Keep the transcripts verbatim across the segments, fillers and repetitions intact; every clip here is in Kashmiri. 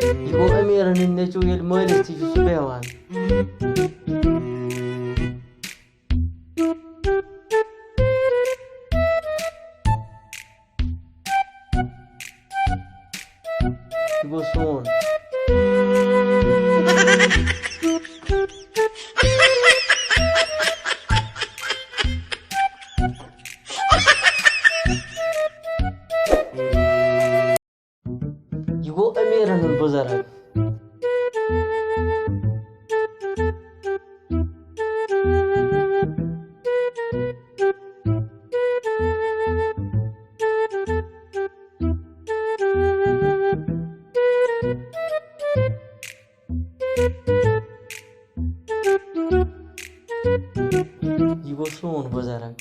یہِ گوٚو أمیٖرَن ہُنٛد نیٚچوٗ، ییٚلہِ مٲرِتھ تہِ چھُ سُہ بیٚہوان۔ یہِ گوٚو سون۔ یہِ گوٚو أمیٖرَن ہُنٛد بُزرٕگ۔ یہِ گوٚو سون بُزرٕگ۔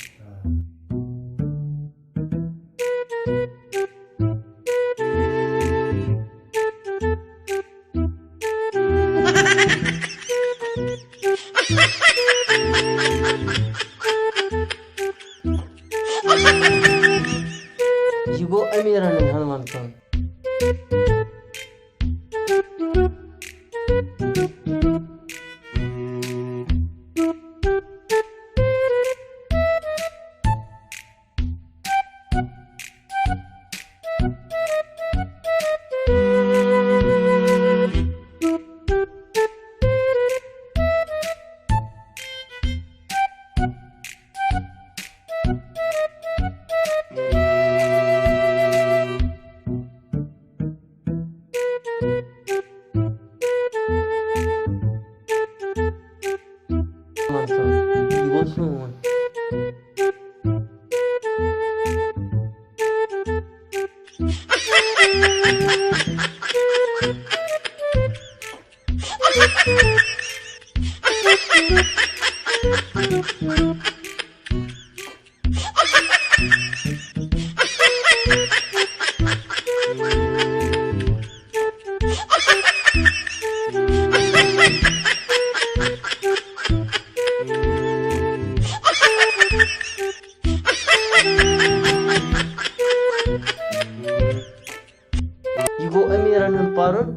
یہِ گوٚو أمیٖرَن ہُنٛد ہَنوَن کھیوٚن۔ یہِ گوٚو سون۔ یہِ گوٚو أمیٖرَن ہُنٛد پَرُن۔